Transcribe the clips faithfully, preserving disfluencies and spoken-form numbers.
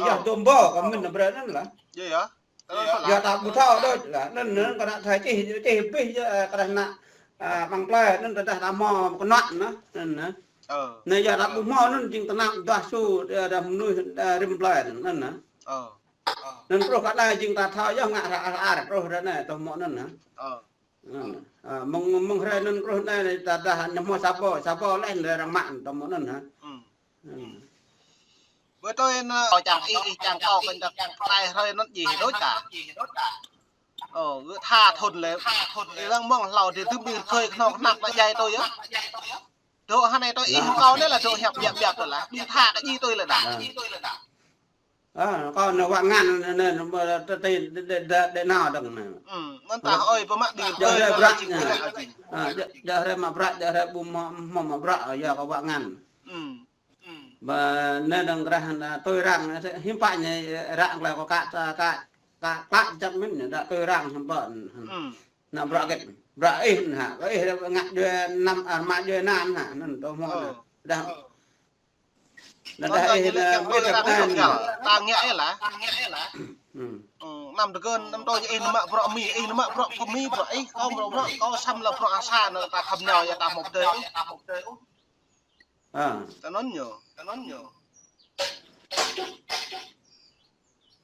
yơh dôm ƀô kơ mĭn brơi anŭn lah. Yơh, yơh. Yơh ta ƀu thâo đôč lah. Anŭn, anŭn kơ ană thâo čih, čih abih yơh, kơ ană, a, ƀăng plơi, anŭn tơdah ta hmâo kơnuă anŭn, anŭn. Anŭn yơh ta ƀu hmâo anŭn jing tơnap duah su, a, dah mơnuih, a, rĭm plơi anŭn, anŭn. Anŭn truh kơ anai jing ta thâo yơh ngă ră, ră, ră, truh ră anai, tơhmâo anŭn, ha. Anŭn. A, mơ̆ng, mơ̆ng hrơi anŭn truh anai ta dah ñu hmâo sa ƀô, sa ƀô lĕ arăng mă tơhmâo anŭn, ha. Anŭn. Bơ tui anŭn, ơ, čang ih, ih čang kâo kơ anŭn, tơlơi hrơi anŭn djơ̆ đôč ta. Ơ, gơ̆ tha thun lĕ, ih lăng mơ̆ng hlâo dih tơm ƀing rơkơi kơnơ̆ng kơnăp anŭn djai tui yơh. Dŏ hơnai tui ih kâo anai lah dŏ hiăp biăp biăp tui lah. Ƀing tha kơ djai tui lah dah. A, kâo anai wă ngăn anai, anai, anai, tơ-, tơ-, đe-, đe-, đe-, đe nao dơ̆ng anai. Anŭn ta ơi pơmă ƀing rơkơi anŭn lah jing tui lah jing. A, djơ̆, djơ̆ hrơi mă bruă, djơ̆ hrơi ƀu hmâo, hmâo mă bruă, yơh kâo wă ngăn. Bơ anai dơ̆ng krah anai tui arăng, hiư̆m pă ñu ră tơlơi kâo kă, kă, kă, kă čăp mĭn, dah tui arăng hiư̆m pă. Ană bruă hơget, bruă ih anŭn hă, kơ ih ngă djuai anăm, a, mă djuai anăn hă, anŭn tơhmâo anŭn. Dah, dah, dah ih anŭn, ih dah anŭn. Ta ngă ih lah. Anăm tơgơ̆n, anăm tui ih anŭn mă bruă mi, ih anŭn mă bruă kơ mi, bruă ih, kâo bruă, bruă, kâo samơ̆ lah bruă asar anŭn ta khŏm nao yơh ta hmâo pơdơi. A. Tui anŭn ñu, tui anŭn ñu.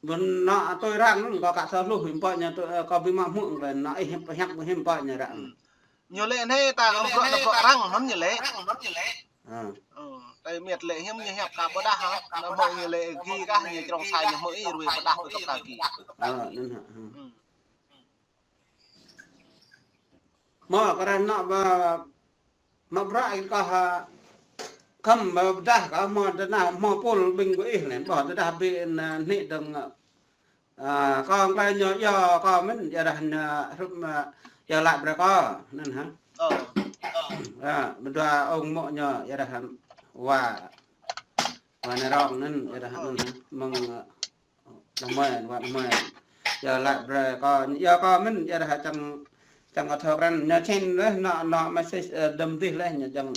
Bơ ană tui arăng anŭn kâo kă sa hluh hiư̆m pă ñu tui, ơ, kâo ƀu mă hmư̆ kơ ană ih hiư̆m pă, hiư̆m pă ñu ră. Ñu lĕ anai ta bruă, ta bruă arăng anŭn ñu lĕ. A. Ơ, tơlơi miet lĕ hiư̆m ñu hiăp kơ ƀôdah hă. Anŭn hmâo ñu lĕ gih kah ñu črông sai ñu hmâo ih ruai ƀôdah kơ ta gih. A, anŭn hă. Mơ̆ kơ arăng nao ƀơ mă bruă ih kơ ha, khŏm ƀôdah kơ hmâo tơnah hmâo pul ƀing gơ̆ ih lĕ, ƀôdah tơdah ƀing anai dơ̆ng, a, kâo tơlơi ñu yơh kâo mĭn, yơh dah ñu hrup, a, yơh laĭ brơi kâo, anŭn hă. A, ƀu dua ung mơ̆ ñu, yơh dah wă, wă anai rong anŭn, yơh dah anŭn hă, mơ̆ng, a, Đah mơi, wă đah mơi. Yơh laĭ brơi kâo, yơh kâo mĭn, yơh dah čang, čang kâo thâo krăn, ñu čen leh, anŭn, anŭn message, ơ, đơm dih leh, ñu čang,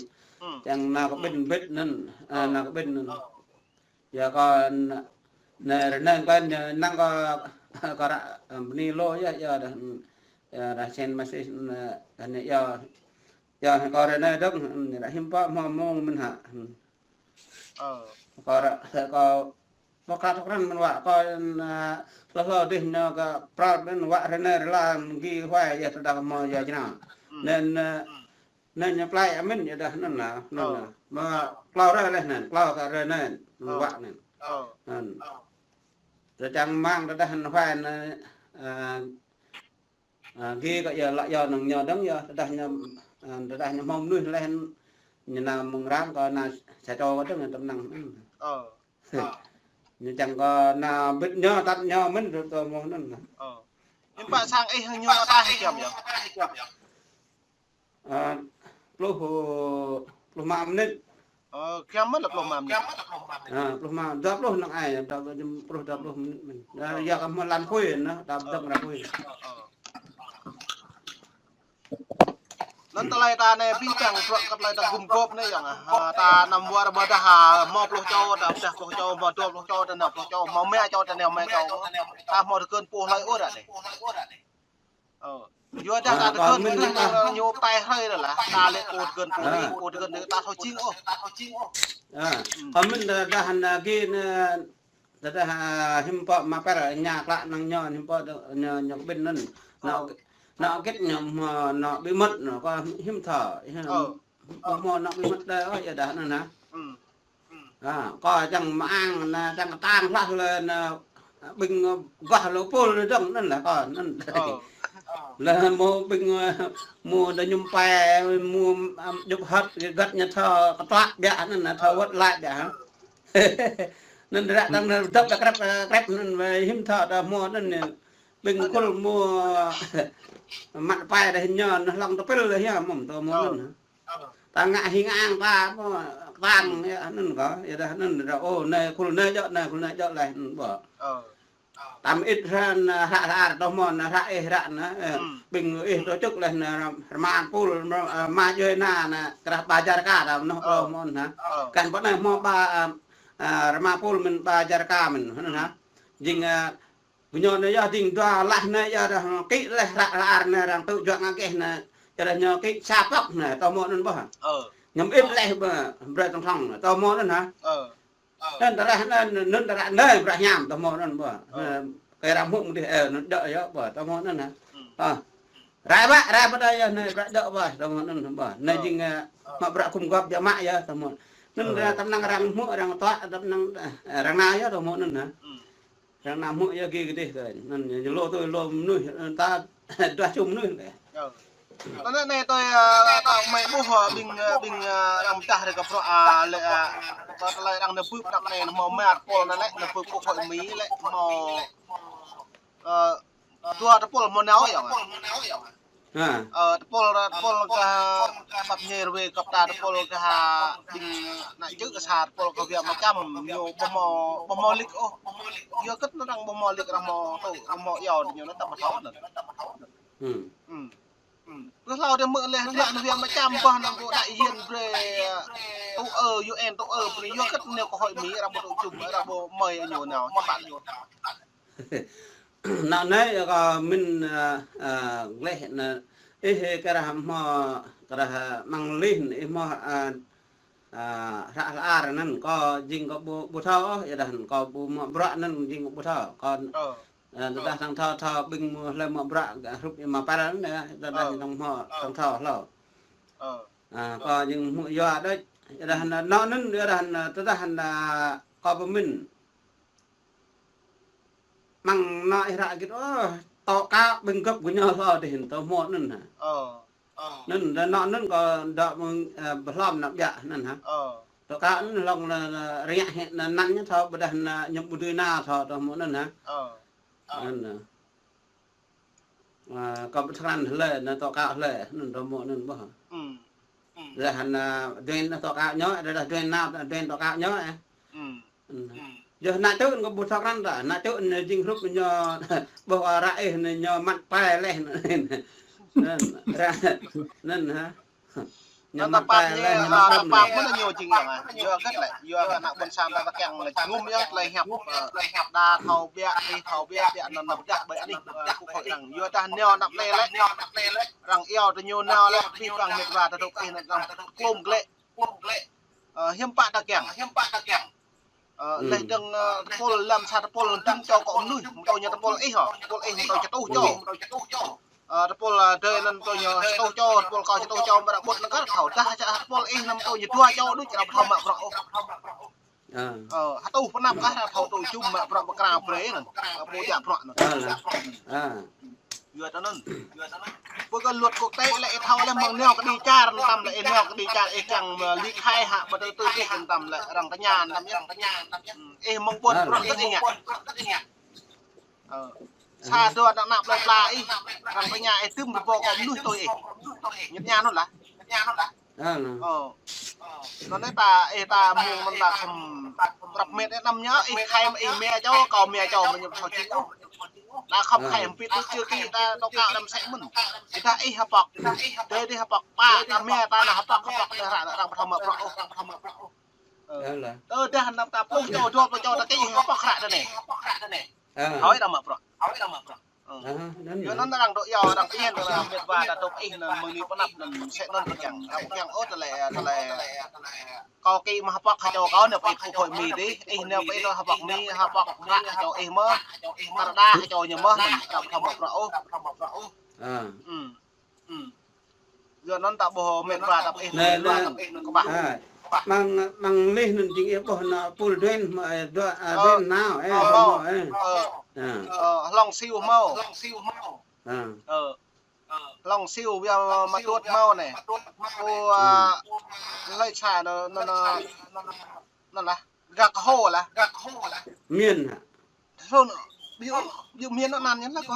čang anŭn kơ ƀĭn ƀĭt anŭn, ơ, anŭn kơ ƀĭn anŭn. Yơh kâo, anŭn, rơnang kâo, anŭn, anŭn kâo, kâo ră, ơ, bơni lu yơh, yơh dah, yơh dah čen message, anŭn, anŭn, yơh, yơh kâo rơnang dơ̆ng, anŭn, ră hiư̆m pă, hmâo mơ̆ng mơ̆n hă. Ơ. Kâo ră, kâo, kâo kă thâo krăn mơ̆n wă, kâo, anŭn, hlâo hlâo dih ñu kơ pral anŭn wă rơnang rơla gih huai yơh tơdah hmâo yơh jơnang. Anŭn, ơ, anŭn ñu plai amĭn yơh dah anŭn lah, anŭn lah. Mơ̆ klâo hrơi leh anŭn, klâo kơ hrơi anŭn, anŭn wă anŭn. Anŭn. Tơdah čang mơ̆ng tơdah anŭn huai anŭn, ơ, A, gih kơ yơh lăi yơh năng ñu dơ̆ng yơh, tơdah ñu, a, tơdah ñu hmâo mơnuih leh, ñu nao mơ̆ng arăng kơ nao sa čô kơ dơ̆ng tơm năng. Ơ. Ñu čang kơ nao ƀĭt ñu, tăt ñu mĭn tơ, tơ mơ̆ng anŭn. Ơ. Hiư̆m pă sang ih hăng ñu ataih kiăng yơh? A, pluh, pluh mă mơnit. Ơ, kiăng mơ̆n lĕ pluh mă mơnit. A, pluh mă, dua pluh năng ai, dua pluh, dua pluh mơnit mơ̆n. A, yua kơ mơ̆ lăn apui anŭn, ta dơ̆ng lăn apui. Ơ, ơ. Anŭn tơlơi ta anai ƀing čang bruă kơ tơlơi ta gum gôp anai yơh. A, ta năm wơr ƀôdah, a, hmâo pluh čô, ta ƀôdah pluh čô, hmâo dua pluh čô, ta năm pluh čô, hmâo rơma čô, ta năm rơma čô. Ta hmâo tơgơ̆n pô hlơi ôh ră anai. Ơ. Yua dah ta tơgơ̆n ñu, ñu ataih hrơi lah, ta lĕ pô tơgơ̆n pô anai, pô tơgơ̆n anai ta thâo jing ôh. A, kâo mĭn tơdah anŭn gih anŭn, tơdah, a, hiư̆m pă mă pel ñu klă năng ñu, hiư̆m pă ñu, ñu kơ ƀĭn anŭn. Anŭn, anŭn hơget ñu, anŭn bí mật anŭn, kâo hiư̆m thâo, hiư̆m, anŭn, anŭn bí mật đơi, ơ, yua dah anŭn hă. A, kâo čang mơang anŭn, čang kơtang hloh lĕ anŭn, ƀing gah lŏ pul dơ̆ng anŭn lah kâo anŭn. Ơ. Lĕ mơ̆ ƀing, ơ, mơ̆ đa mơñum pai, mơ̆, a, djŭp hăt, gơ̆t ñu thâo kơtuă biă anŭn, thâo wơ̆t laĭ biă hă. Anŭn ră tang anŭn dŏp đa krep, krep anŭn, hiư̆m thâo đa hmâo anŭn, ƀing khul mơ̆ mă pai đa ñu, anŭn hlŏng tơpil đa hiam mơ̆n tơ hmâo anŭn. Ta ngă hing ang ta, ƀu, kơtang, yơh, anŭn kâo, yua dah anŭn, yua dah, ơ, anai, khul anai djơ̆, anai, khul anai djơ̆ leh, anŭn ƀu. Ơ. Tăm ĭt hră, hră, hră, tơ hmâo, hră ih hră anŭn, ơ, ƀing ih tơčŭk leh anŭn, rơma pul, rơma, ơ, rơma djuai anŭn, anŭn, krah ba jar ka, anŭn, ơ, tơ hmâo anŭn. Ơ. Kăn pơ anai hmâo ba, ơ, a, rơma pul mơ̆n ba jar ka mơ̆n, anŭn hă. Jing, a, gơñu anai yơh ding dua lah anai yơh dah kĭ leh ră lar anai arăng tŭ juă ngă geh anai. Yơh dah ñu kĭ sa pŏk anai, tơhmô anŭn ƀơh. Ơ. Ñu ĭt leh ƀơ, brơi tŏng tŏng anai, tơhmô anŭn hă. Ơ. Anŭn tơdah anŭn, anŭn tơdah anai brơi hiam, tơhmô anŭn ƀơh. Ơ. Anai, kơ arăng hmư̆ mơ̆ng dih, ơ, anŭn dŏ yơh ƀơh, tơhmô anŭn hă. Ơ. Rai ƀă, rai ƀă dah yơh, anai brơi dŏ ƀơh, tơhmô anŭn ƀơh. Anai jing, ơ, mă bruă khum gŏp biă mă yơh, tơhmô. Anŭn dah tơm năng arăng hmư̆, arăng tuă, tơm năng, ơ, arăng nao yơh, tơhmô anŭn hă. Arăng nao hmư̆ yơh gih kơdih kơ. Anŭn ñu lu tui lu mơnuih, ta dua čô mơnuih kơ. Ơ. Tơdah anai tui, ơ, tui mơi ƀuh, ơ, ƀing, ơ, ƀing, ơ, arăng pơdah rai kơ bruă, ơ, lĕ, ơ, tơlơi arăng nao bưp anăp anai, hmâo mơ̆ tơpul anai lĕ, nao bưp quốc hội Mi lĕ, hmâo, ơ, dua tơpul hmâo nao yơh. Ha. Ơ, tơpul, tơpul kơ pap ñe rơwe kơ pơta tơpul kơ ha ƀing ană čư̆ kơ sa tơpul kơ Wiang Mơčăm ñu ƀu hmâo, ƀu hmâo lĕk ôh. Yua kơ anŭn arăng ƀu hmâo lĕk arăng hmâo tŭ, arăng hmâo iâu tui ñu anŭn ta ƀu thâo anŭn. Ư. Ư. Ư. Pơ hlâo dih mơ̆ leh anŭn Wiang Mơčăm ƀơh anŭn ƀu đại diện brơi, ơ, tŭ ơ, U N tŭ ơ, brơi yua kơ anai quốc hội Mi arăng ƀu tŭ jum, arăng ƀu mơi ñu nao. Anŭn anai kơ mĭn, ơ, ơ, gleh anŭn, ih kơ rah hmâo, kơ rah mơ̆ng lih, ih hmâo, ơ, ơ, ră lar anŭn, kâo jing kâo ƀu, ƀu thâo, yua dah kâo ƀu mă bruă anŭn jing kâo ƀu thâo. Kâo, ơ, tơdah arăng thâo, thâo ƀing mơ̆ hlơi mă bruă, hrup ih mă păl anŭn yơh, tơdah arăng hmâo, arăng thâo hlâo. Ơ, kâo jing hmư̆ yua đôč, yua dah anŭn, anŭn, yua dah anŭn, tơdah anŭn, kâo pơmĭn. Mơ̆ng anai ih ră git, ơ, tŏ kơ ƀing gŏp gơñu hlâo dih, tơhmô anŭn hă. Ơ. Anŭn, dah anŭn, anŭn kâo dŏ mơ̆ng, ơ, ƀlŏm anăp biă anŭn hă. Ơ. Tŏ kơ anŭn hlŏng anŭn, anŭn riă hĭ anŭn, anŭn ñu thâo, ƀôdah anŭn ñu ƀu dưi nao thâo, tơhmô anŭn hă. Ơ. Anŭn, ơ. Ơ, kâo ƀu thâo krăn hlơi, anŭn tŏ kơ hlơi, anŭn tơhmô anŭn ƀơh. Ư. Dah anŭn, ơ, duen tŏ kơ ñu, dah, dah duen nao, duen tŏ kơ ñu, ơ. Ư. Ư. Yua ană čư̆ kâo ƀu thâo krăn ta, ană čư̆ anŭn jing hrup ñu ƀuh arăng ih anŭn ñu măt pai leh anŭn. Anŭn, anŭn hă. Ñu măt pai leh, ñu măt ƀơ̆ng leh. Anŭn ñu jing yơh, yua kơ lĕ, yua kơ ană ƀôn sang ta kiăng lĕ jơngum yơh, tơlơi hiăp, ơ, đa thâo biă, ih thâo biă, biă anŭn anăp dah ƀơi anih, ơ, quốc hội arăng. Yua dah ñu anăp anai lĕ, arăng iâu tui ñu nao lĕ, abih bang mĕt wa ta dŏ ih anŭn arăng klôm glĕ. Ơ, hiư̆m pă ta kiăng. Ơ, leh dơ̆ng, ơ, tơpul lăm sa tơpul dơ̆ng čô kơ mơnuih, mơ̆ tui ñu tơpul ih hă, tơpul ih mơ̆ tui čơtuh čô. Ơ, tơpul, ơ, dơi anŭn tui ñu čơtuh čô, tơpul kâo čơtuh čô, mơ̆ arăng ƀuh anŭn kơ thâo, dah čă tơpul ih anŭn tui ñu dua čô đôč arăng ƀu thâo mă bruă ôh. Ơ. Ơ, hơtuh pơ anăp kah arăng thâo tŭ jum mă bruă pơkra brơi anŭn, ơ, pô djă bruă anŭn. Ơ, lĕ. Ơ. Yua anŭn. Pơ kơ luật quốc tế lĕ ih thâo lĕ mơ̆ng nao kơđi čar anŭn tăm lĕ ih nao kơđi čar ih kiăng, ơ, ly khai hă ƀu tui tui ih anŭn tăm lĕ arăng tơña anŭn tăm yơh. Ih mơ̆ng ƀôn bruă tơ̆ ih ngă. Ơ. Sa dua ană plơi pla ih, arăng tơña ih tŭm rơbâo kơ mơnuih tui ih. Ñu tơña anŭn lah. Ơ. Anŭn anai ta, ih ta mơ̆ng anŭn ta khŏm răp met ih anăm ñu, ih khai mă ih mia čô, kâo mia čô mơ̆ ñu thâo jing ôh. Ta khŏm khai hơpit tŭ čư kĭ ta tŏ kơ đăm sĕ mơ̆n. Ih ta ih hơpŏk. Dơi dih hơpŏk pă, ta mia ta anŭn hơpŏk, hơpŏk dih ră, ră, arăng ƀu thâo mă bruă ôh. Ơ. Ơ, lĕ. Tơdah anăm ta pluh čô, dua pluh čô ta kĭ hơpŏk ră tơnê. Ơ. Hơi arăng mă bruă. Ơ. Ơ, anŭn yơh. Yua anŭn arăng dŏ iâu, arăng pơhiăp, arăng mĕt wa ta dŏ ih anŭn mơ̆ng anai pơ anăp anŭn sĕ anŭn pơkiăng. Arăng pơkiăng ôh tơlơi, tơlơi. Kâo kĭ mă hơpŏk ha čô kâo anŭn pơ ih quốc hội Mi dih, ih anŭn pơ ih hơpŏk Mi, hơpŏk ră ha čô ih mơ̆n. Kar đa ha čô ñu mơ̆n, arăng ƀu thâo mă bruă ôh. Ơ. Ư. Ư. Yua anŭn ta ƀuh mĕt wa ta ƀuh ih anŭn kơƀah. Ơ, mơ̆ng, mơ̆ng lih anŭn jing ih ƀuh anŭn pul duen, ơ, dua, ơ, duen nao, ơ, ơ, hmâo, ơ. Ơ. Ơ, hlŏng Siu hmâo. Ơ. Ơ. Hlŏng Siu Wiang Mơtuôt hmâo anai. Pô, ơ, hlơi sa anŭn, anŭn, anŭn, anŭn lah. Gak Hô lah. Miên hă? Thun, ƀiă, ƀiă Miên anŭn anăn ñu lah kơ.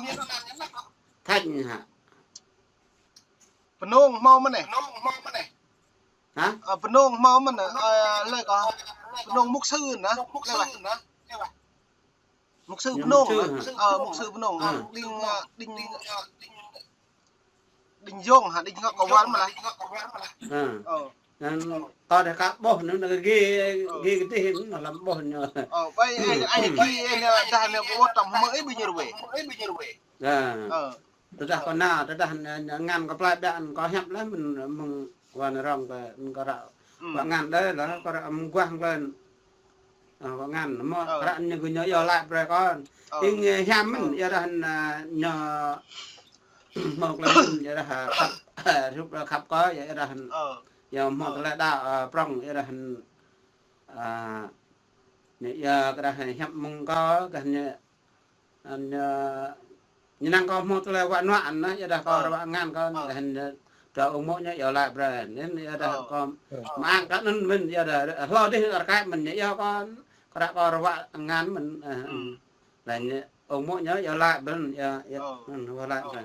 Thanh hă? Bơnông hmâo mơ̆n anai. Hă? Ơ, Bơnông hmâo mơ̆n anai, ơ, lơi kơ. Bơnông mục sư anŭn. Lơi lah. Mục sư Bơnông. Mục sư hă? Ơ, mục sư Bơnông. Ơ. Đinh, ơ, Đinh, Đinh Dung hă, Đinh Ngọc Cầu Văn mơ̆n lah. Ơ. Ơ. Anŭn kâo đah kơ ƀuh anŭn, anŭn gih, gih kơdih anŭn lăm ƀuh ñu. Ơ, ƀai, ơ, ơ, gih, ơ, anŭn đah anŭn pơwơ̆t tơm hmư̆ ih ƀing ñu ruai. Ơ. Tơdah kâo nao, tơdah ngăn kâo plai ƀiă kâo hiăp leh mơ̆n mơ̆ng wan rong kơ, kơ ră. Wă ngăn đơi lah, kơ ră mơguah kơ. Ơ, wă ngăn, mơ̆, ơ, kơ ră ñu gơñu iâu laĭ brơi kâo. Ơ. Ing, ơ, hiam mơ̆n, ơ, iâu dah, ơ, ñu hmâo tơlơi mơ̆n, iâu dah, ơ, khăp, ơ, rup, ơ, khăp kâo, iâu dah, ơ, iâu hmâo tơlơi đaŏ, ơ, prŏng, iâu dah, ơ, ñu iâu kơ dah hiăp mơ̆ng kâo, kơ ñu, ơ, ñu, ñu năng kâo hmâo tơlơi wă nuă anŭn, iâu dah kâo ră wă ngăn kâo, dah, ơ, dua ung mô̆ ñu iâu laĭ brơi, anŭn iâu dah kâo mơak kơ anŭn mơ̆n, iâu dah hlâo dih rơkơi mơ̆n ñu iâu kâo, kơ ră kâo ră wă ngăn mơ̆n, ơ, ơ. Laih anŭn ung mô̆ ñu iâu laĭ brơi, iâu, iâu, anŭn iâu laĭ brơi.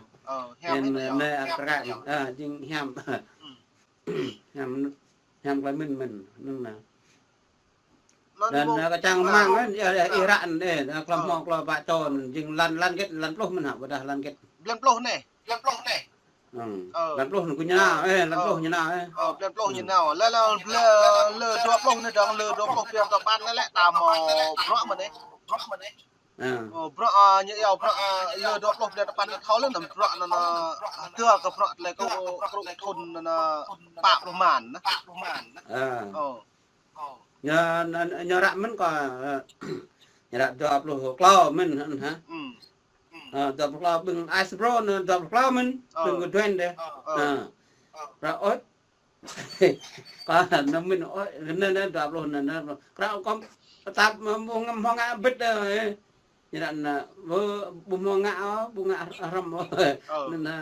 Anŭn mơ̆n, anŭn rơkơi, ơ, jing hiam. Hiam, hiam tơlơi mĭn mơ̆n, anŭn anai. Anŭn, ơ, kơ čang rơmang anŭn, ơ, ơ, ih ră anŭn, ơ, klâo hmâo, klâo pă čô anŭn, jing lăn, lăn hơget, lăn pluh mơ̆n hă, ƀôdah lăn hơget. Blan pluh anai. Blan pluh anai. Ơ. Ơ. Blan pluh anŭn kơ ñu nao, ơ, ơ, blan pluh ñu nao, ơ. Ơ, blan pluh ñu nao. Lơ, lơ, lơ, lơ dua pluh anai dong, lơ dua pluh ƀiă tơpăn anai lĕ, ta hmâo bruă mơ̆n anai. Bruă mơ̆n anai. Ơ. Ơ, bruă, ơ, ñu iâu bruă, ơ, lơ dua pluh ƀiă tơpăn anai thâo lĕ, anŭn bruă anŭn, ơ, tơl kơ bruă tơlơi kơ, kơ thun anŭn, ơ, pă pluh mơ̆n anai. Ơ. Ơ. Ñu, ñu, ñu ră mơ̆n kâo, ơ, ñu ră dua pluh klâo mơ̆n, hă? Ơ, dua pluh klâo ƀing ai sơbrô anŭn dua pluh klâo mơ̆n, ƀing kơ duên đeh. Ơ. Ră ôh. Kâo anŭn mơ̆n ôh, anŭn, anŭn dua pluh anŭn, anŭn. Kâo kơ tap mơ̆ng ngăm hmâo ngă bĭt đơi. Ñu ră anŭn, ơ, ƀu, ƀu hmâo ngă ôh, ƀu ngă hrŏm ôh. Ơ. Anŭn, ơ,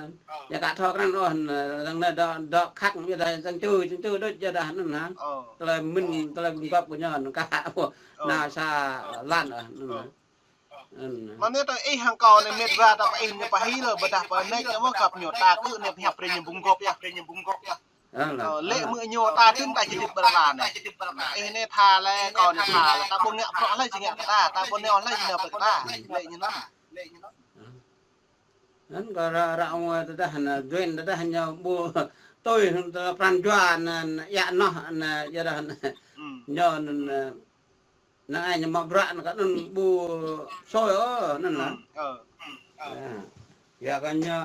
yua kơ thâo krăn ôh, anŭn, dang anŭn dŏ, dŏ khăk, yua dah dang čư, dang čư đôč, yua dah anŭn, hă. Ơ. Tơlơi mĭn, tơlơi gum gŏp kơ ñu, anŭn kah, ơ, nao sa lăn, ơ, anŭn, hă. Anŭn. Mơ̆n anai tơ ih hăng kâo anai met wa ta pơ ih ñu pơhil, ƀôdah pơ anai ñu mơ̆ kăp ñu ta kơ anai pơhiăp brơi ñu gum gŏp yơh. Ơ, lĕ mơ̆ ñu ta čun ta či hơdip ƀơi lŏn anai. Ih anai tha lĕ, kâo anai tha lĕ, ta ƀu ngă bruă hlơi či ngă kơ ta, ta ƀu nao hlơi či nao brơi kơ ta. Lĕ ñu anŭn. Anŭn kâo ră, ră ung tơdah anŭn, duên tơdah ñu ƀu tui, tơdah pran jua anŭn, yă noh anŭn, yua dah anŭn, ñu anŭn, anŭn ai ñu mă bruă anŭn kơ anŭn ƀu sui ôh, anŭn lah. Ơ. Yua kơ ñu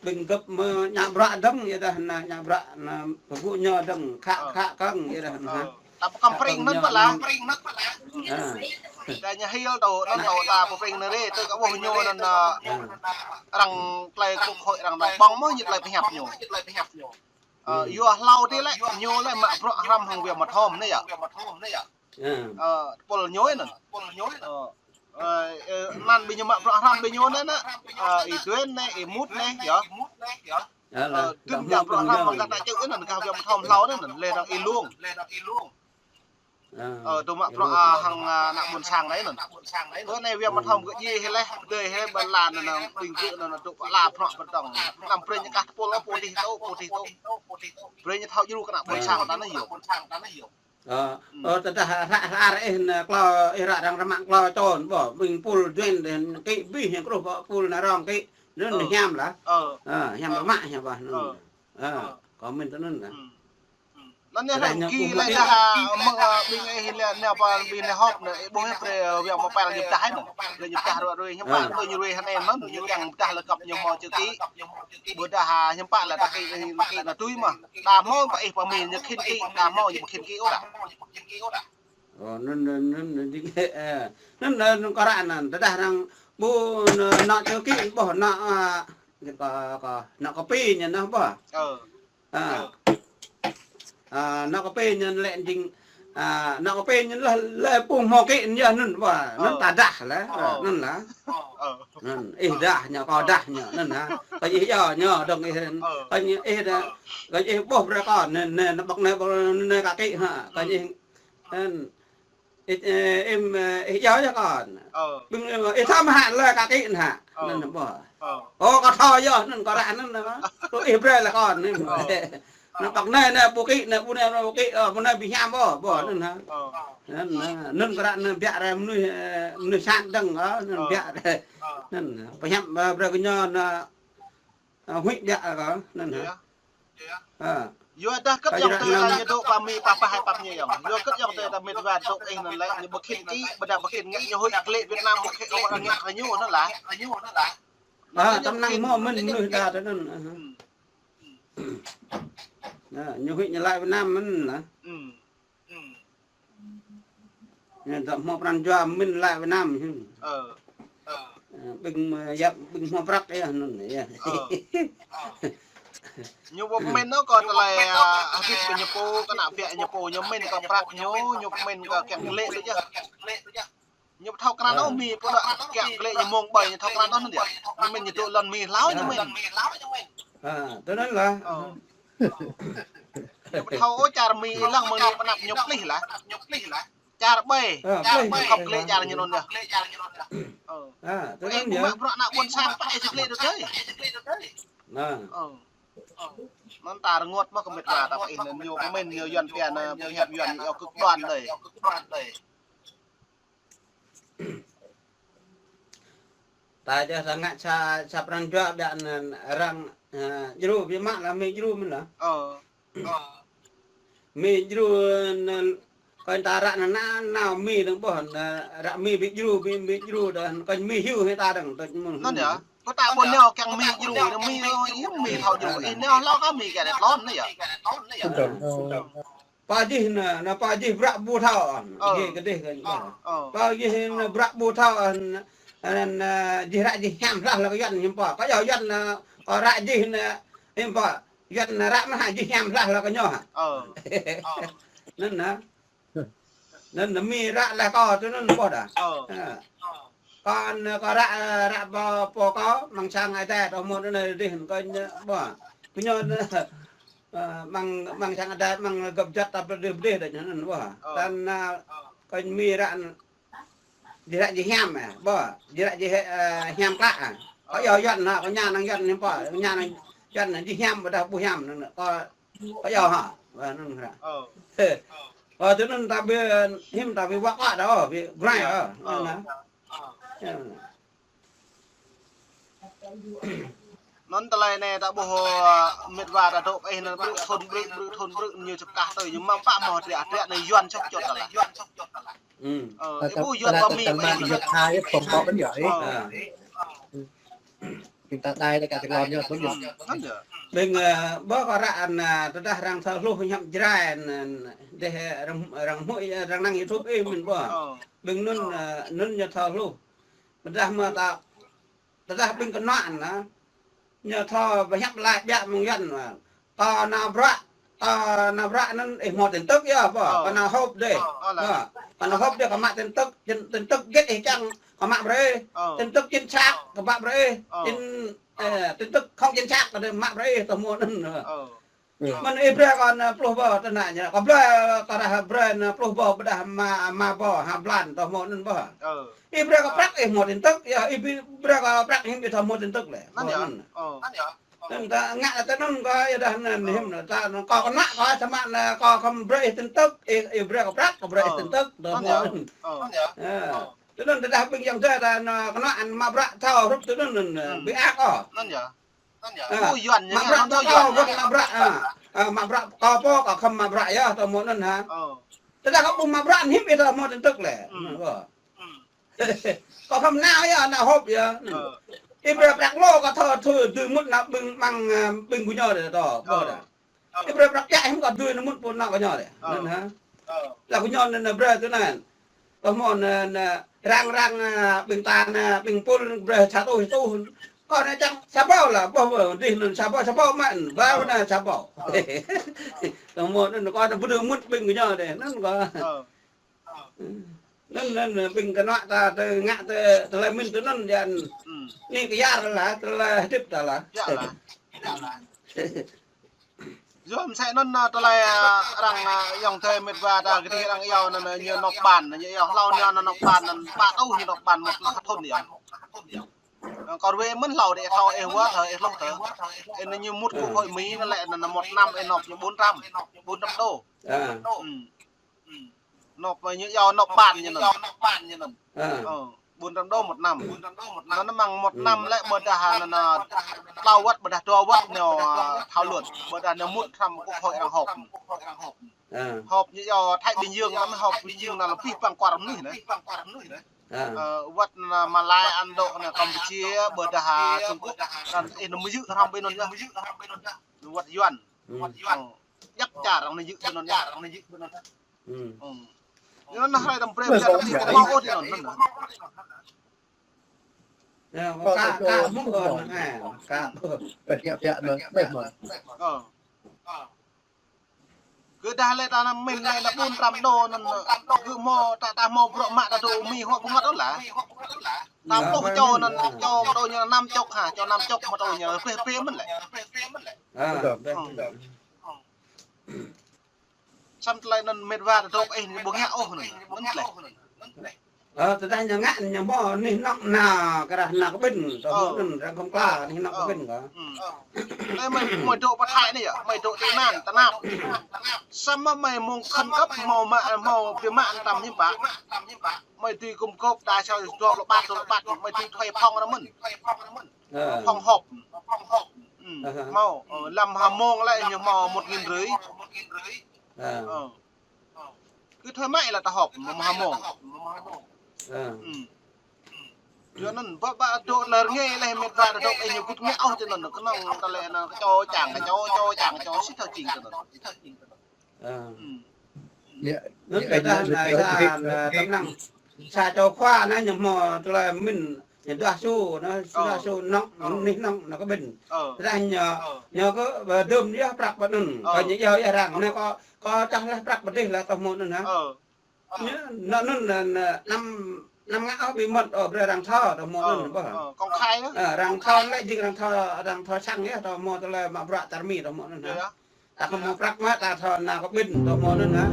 ƀing gơ̆p mơ̆ ngă bruă dơ̆ng, yua dah anŭn ngă bruă anŭn pơgŭ ñu dơ̆ng, khă, khă kơ̆ng, yua dah anŭn, hă. Ta pơkăm pring anŭn pơla. Ơ. Ta ñu hil tơ, anŭn tơ ta pơpring anai rai, tơ kơ ƀuh ñu anŭn, ơ, arăng tơlơi kơkuh hội arăng dŏ ƀơ̆ng mơ̆ ñu tơlơi pơhiăp ñu. Ơ, yua hlâo dih lĕ, ñu lĕ mă bruă hrăm hăng Wia Mơthom anai yơh. Ơ, tơpul ñu anŭn. Ơ, ơ, anŭn ƀing ñu mă bruă hrăm ƀing ñu anŭn, anŭn. Ơ, ih Duên anai, ih Mut anai, yơh. Ơ, dŭm mă bruă hrăm hăng kơ ta čư̆ anŭn, kơ Wia Mơthom hlâo anŭn, lĕ dong ih Luông. Ơ, dŭm mă bruă, ơ, hăng, ơ, ană ƀôn sang anai anŭn. Tơ anai Wia Mơthom kơ djai hĭ leh, pơdơi hĭ leh ƀơi lŏn anŭn, ƀing gơ̆ anŭn, anŭn dŏ pơ ala bruă pơdơ̆ng. Anăm brơi ñu kah tơpul ôh, pô dih tơ, pô dih tơ. Brơi ñu thâo djru kơ ană ƀôn sang ta anai yơh. Ơ, ơ, tơdah hră, hră ih anŭn klâo, ih ră arăng rơmang klâo čô anŭn ƀôh, ƀing pul Duên đeh kĭ abih ñu kruh ƀôh pul anŭn rong kĭ, anŭn hiam lah. Ơ, hiam rơmang hiam ƀôh anŭn. Ơ, kâo mĭn tui anŭn lah. Anŭn anai ră ñu kĭ lĕ dah, mơ̆, ơ, ƀing ih lĕ anai pơ ƀing anai hŏp anai, ih ƀuh anai brơi, ơ, Wia mơ̆ păl ñu pơdah anŭn. Brơi ñu pơdah ruai ruai, hiư̆m pă, ơ, brơi ñu ruai hơnai anŭn, ñu kiăng pơdah lĕ kăp ñu hmâo čư̆ kĭ. Ƀôdah, ơ, hiư̆m pă lĕ ta kĭ, ơ, kĭ anŭn tui mơ̆. Ta hmâo pơ ih pơ min ñu khĭn kĭ, ta hmâo ñu khĭn kĭ ôh dah. Ơ, anŭn, anŭn, anŭn, anŭn, ding, ơ, anŭn, anŭn, anŭn kơ ră anŭn, tơdah arăng ƀu, anŭn, anŭn čư̆ kĭ, ƀôh, anŭn, ơ, kơ, kơ, anŭn kơpi ñu anŭn ƀôh. Ơ. Ơ. Ơ, anŭn kơpi ñu lĕ jing, ơ, anŭn kơpi ñu lĕ, lĕ pung hmâo kĭ ñu anŭn ƀôh, anŭn ta dah lah, ơ, anŭn lah. Ơ. Anŭn, ih dah ñu, kâo dah ñu, anŭn lah. Kơ ih yua ñu, dong ih, kơ ih dah, kơ ih ƀôh brơi kâo, anŭn, anŭn, anŭn ƀơ̆ng anai, ƀơ̆ng anai kơ kĭ, hă, kơ ih Anŭn, ih, ơ, ih, ơ, ih iâu yơh kâo. Ơ. Ƀing, ơ, ih thâo mơ̆ hă lĕ kơ kĭ anŭn hă. Ơ. Anŭn ƀôh. Ơ. Ơ, kâo thâo yơh, anŭn kâo ră anŭn anŭn. Tui ih brơi lĕ kâo anŭn. Ơ. Anŭn păk anai, anai ƀu kĭ, anai ƀu anai ƀu kĭ, ơ, ƀu anai ƀu hiam ƀôh, ƀôh anŭn hă. Ơ. Anŭn, anŭn kâo ră anŭn biă rai mơnuih, ơ, mơnuih sat dơ̆ng, ơ, anŭn biă rai. Ơ. Anŭn, pơhiăp, ơ, brơi kơ ñu anŭn, ơ, huĭ biă kâo, anŭn hă. Ơ. Yua dah kơ̆t ayŏng adơi ta ñu dŏ pơ Mi pơpă hai pap ñu ayŏng. Yua kơ̆t ayŏng adơi ta mĭt wa dŏ ih anŭn lĕ ñu ƀu khĭn kĭ, ƀôdah ƀu khĭn ngă ñu huĭ klĕ Việt Nam ƀu khĭn ôh ngă kơ ñu anŭn lah. Anŭn ñu tơm năng khĭn mơ̆ mơ̆n mơnuih ta tơ anŭn. Anŭn ñu huĭ ñu laĭ Việt Nam mơ̆n lah. Ñu ta hmâo pran jua mĭn laĭ Việt Nam. Ƀing, ƀing hmâo prăk yơh anŭn yơh. Ñu ƀu mĭn ôh kơ tơlơi, a, hơbĭt kơ ñu pô, kơ ană biă ñu pô, ñu mĭn kơ prăk ñu, ñu mĭn kơ kiăng klĕ tơ yơh. Ñu ƀu thâo krăn ôh Mi pô dŏ kiăng klĕ ñu mơ̆ng ƀơi ñu thâo krăn ôh anŭn yơh. Ñu mĭn ñu dŏ lŏn Mi hlâo ñu mĭn. Tơ anŭn lah. Ñu ƀu thâo ôh čar Mi lăng mơ̆ng anai pơ anăp ñu plih lah. Čar ƀai, čar ƀai khŏm klĕ čar ñu anŭn yơh. Tơ anŭn yơh. Mă bruă ană ƀôn sang pă ih klĕ tơ tơi. Anŭn ta rơngot mơ̆ kơ mĭt wa ta pơ ih anŭn ñu kơ mĭn ñu Yuan pia anŭn pơhiăp Yuan ñu kơk đoan đơi. Ta jơh ta ngă sa, sa pran jua biă anŭn arăng, a, djru biă mă lah Mi djru mơ̆n lah. Mi djru anŭn kơ ta ră anŭn nao Mi dơ̆ng ƀôh, ră Mi ƀu djru, Mi, Mi djru dah kơ Mi hyu hĭ ta dơ̆ng tơ mơ̆n. Anŭn yơh. Kơ ta ƀu nao kiăng Mi djru, Mi, Mi thâo djru. Ih nao hlâo kơ Mi kơ đe tlôn anŭn yơh. Pơ jih anŭn, anŭn pơ jih bruă ƀu thâo, gih kơ dih kơ. Pơ jih anŭn bruă ƀu thâo, anŭn, anŭn, jih ră jih hiam hloh lah kơ Yuan hiư̆m pă. Kơ yua Yuan anŭn, kơ ră jih anŭn, hiư̆m pă. Yuan anŭn ră mơ̆n hă jih hiam hloh lah kơ ñu hă. Anŭn anŭn. Anŭn anŭn Mi ră lah kơ tơ anŭn ƀôh dah. Kơ anŭn kơ ră, ră pơ, pơ kơ mơ̆ng sang Ơi Adai tơ hmâo anŭn dih kơ ñu ƀôh. Kơ ñu anŭn, mơ̆ng, mơ̆ng sang Ơi Adai mơ̆ng gơ̆p jăt ta pơdih pơdih dah ñu anŭn ƀôh. Tơ anŭn, kơ Mi ră anŭn jih ră jih hiam, ƀôh. Jih ră jih, a, hiam klă. Kơ yua Yuan anŭn, kơ ñu anŭn Yuan hiư̆m pă, kơ ñu anŭn Yuan anŭn jih hiam ƀôdah ƀu hiam anŭn, kơ Kơ yua hă? Wah, anŭn hă. Ơ, tơ anŭn ta ƀu, hiư̆m ta ƀu wă kơ dah, ƀu grai ơ. Anŭn hă. Anŭn tơlơi anai ta ƀuh, ơ, mĭt wa ta dŏ ih anŭn brư̆ thun brư̆, brư̆ thun brư̆ ñu čơkah tui ñu mă pă mơ̆ triă, triă anai Yuan čŏk čŏk ta lah. Ơ, ih ƀuh Yuan kơ Mi. Ƀing ta đai đe kơ tơlơi ñu thun ñu. Ƀing, ơ, ƀôh kơ ră anŭn, ơ, tơdah arăng thâo hluh hiăp Jrai anŭn, ơ, dêh, ơ, arăng, arăng hmư̆, ơ, arăng năng YouTube ih mĭn ƀôh. Ƀing anŭn, ơ, anŭn ñu thâo hluh. Tơdah mơ̆ ta, tơdah ƀing kơnuă anŭn, ơ, ñu thâo pơhiăp laĭ biă mơ̆ng Yuan, ơ, Kâo nao bruă, kâo nao bruă anŭn ih hmâo tin tức yơh, ƀôh. Kâo nao họp dêh. Kâo nao họp dêh, kâo mă tin tức, tin, tin tức hơget ih kiăng, kâo mă brơi. Tin tức chính xác, kâo mă brơi. Tin, ơ, tin tức không chính xác, kâo mă brơi, tơ hmâo anŭn. Mơ̆n ih brơi kâo anŭn pluh rơbâo tơnă ñu. Kâo brơi, kâo ră brơi anŭn pluh rơbâo ƀôdah rơma, rơma rơbâo ha blan, tơ hmâo anŭn ƀôh. Ih brơi kâo prăk, ih hmâo tin tức, yơh, ih brơi kâo prăk, ih ƀu thâo hmâo tin tức lĕ. Anŭn yơh. Anŭn ta ngă tơ anŭn kơ yua dah anŭn hiư̆m anŭn ta anŭn kâo kơnuă kâo samơ̆ anŭn kâo khŏm brơi ih tin tức, ih, ih brơi kâo prăk, kâo brơi ih tin tức, tơ hmâo anŭn. Tơ anŭn tơdah ƀing ayŏng adơi ta anŭn kơnuă anŭn mă bruă thâo hrup tơ anŭn, ƀu ăt ôh. Mă bruă thâo thâo hrup mă bruă, a, a, mă bruă kâo pô kâo khŏm mă bruă yơh, tơ hmâo anŭn hă. Tơdah kâo ƀu mă bruă hiư̆m ih thâo hmâo tin tức lĕ. Kâo khŏm nao yơh, nao họp yơh. Ih brơi prăk lô kâo thâo thâo dưi mŭt nao ƀing mơ̆ng, ơ, ƀing gơñu dêh tơ, ƀôh dah. Ih brơi prăk biă hiư̆m kâo dưi nao mŭt pơ anŏ gơñu dêh. Anŭn hă. Lah gơñu anŭn, anŭn brơi tơ anŭn. Tơ hmâo anŭn, anŭn, arăng, arăng, ơ, ƀing ta anŭn, ƀing pul brơi sa rơtuh, sa rơtuh. Kâo anŭn čang sa rơbâo lah, ƀôh, ƀôh, dih anŭn sa rơbâo, sa rơbâo mơ̆n, ba anŭn sa rơbâo. Tơ hmâo anŭn kâo anŭn ƀu dưi mŭt ƀing gơñu dêh, anŭn kâo. Anŭn, anŭn, ƀing kơnuă ta, tơ ngă tơ, tơlơi mĭn tơ anŭn, jan. Anai kơ yar lah, tơlơi hơdip ta lah. Yơh lah. Yua mơ̆ sĕ anŭn, ơ, tơlơi, ơ, arăng, ơ, ayŏng adơi mĭt wa ta, kơ dih arăng iâu anŭn, ơ, ñu nộp bản, ñu iâu hlâo ñu anŭn nộp bản, anŭn pă rơtuh ñu nộp bản một thôn yơh. Kơ ruai mơ̆n hlâo dêh thâo ih wơ̆t, ih hluh tơ. Ih anŭn ñu mŭt quốc hội Mỹ anŭn lĕ anŭn một năm ih nộp ñu bốn trăm, bốn trăm đô. Nộp, ơ, ñu iâu nộp bản ñu anŭn. Ơ. Bốn trăm đô một năm. Anŭn mơ̆ng một năm lĕ ƀôdah anŭn, tlâo wơ̆t ƀôdah dua wơ̆t ñu, à, thảo luận, ƀôdah ñu mŭt hrŏm quốc hội arăng họp. Họp ñu yua Thái Bình Dương, anŭn họp Bình Dương anŭn lĕ pih păng kuar mơnuih anŭn. Ơ, wơ̆t anŭn Malai, Ấn Độ anŭn, Campuchia, ƀôdah Trung Quốc, anŭn ih anŭn mơyư̆ hrŏm ƀơi anŭn yơh. Wơ̆t Yuan. Ơ, djăp čar arăng anŭn yư̆ ƀơi anŭn yơh. Anŭn hrơi tăm brơi ƀiă tăm ti kơ hmâo ôh tui anŭn. Ơ. Kơ dah lĕ ta anăm min lĕ anŭn bốn trăm đô anŭn, kơ hmâo ta, ta hmâo bruă mă ta dŏ Mi hŏ pơngăt ôh lah. Ta pluh čô anŭn, čô mơ̆ đô ñu năm chục hă, čô năm chục mơ̆ đô ñu peh peh mơ̆n lĕ. Samơ̆ tơlơi anŭn mĕt wa ta dŏ ih ñu ƀu ngă ôh anŭn, anŭn tơlơi. Ơ, tơdah ñu ngă ñu hmâo anih anŏ anŭn, kơ rah anŭn kơ ƀing, tơ hmâo anŭn arăng khŏm kla anih anŏ kơ ƀing kơ. Tơlơi mơi, mơi dŏ pơ Thái anai yơh, mơi dŏ tị nạn, tơnap. Samơ̆ mơi mơ̆ng khŏn kơp hmâo mă, hmâo biă mă tăm hiư̆m pă. Mơi tui gum gôp đa sâo dua pluh pă, dua pluh pă, mơi tui thuê phòng anŭn mơ̆n. Phòng họp. Hmâo, ơ, lăm ha mông lĕ ñu hmâo một nghìn rưỡi. Ơ. Kơ thuê mă lĕ ta họp, mơ̆ng ha mông. Yua anŭn, ƀă, ƀă dŏ lơ rơngai lĕ mĕt wa ta dŏ, ih ñu kŭt ngă ôh tui anŭn, kơnơ̆ng tơlơi anŭn, kơ čô čang, kơ čô, čô čang, kơ čô, sĭt thâo jing tui anŭn. Anŭn kơ dah anŭn, dah anŭn, tơnăng. Sa čô khua anŭn ñu hmâo tơlơi min, ñu duah su, anŭn, duah su anŏ, anih anŏ, anŏ kơ ƀing. Tơdah ñu, ñu kơ, ơ, dơ̆m yơh prăk ƀơi anŭn. Kơ ñu yơh yơh arăng, anŭn kơ, kơ čah leh prăk pơdih lah tơ hmâo anŭn hă. Ñu, anŭn, anŭn, anŭn, anăm, anăm ngă ôh bí mật, ơ, brơi arăng thâo tơ hmâo anŭn ƀơh. Ơ, arăng thâo lĕ jing arăng thâo, arăng thâo săng yơh tơ hmâo tơlơi mă bruă čar Mi tơ hmâo anŭn hă. Ta kơ hmâo prăk mă ta thâo anŭn kơ ƀing tơ hmâo anŭn hă.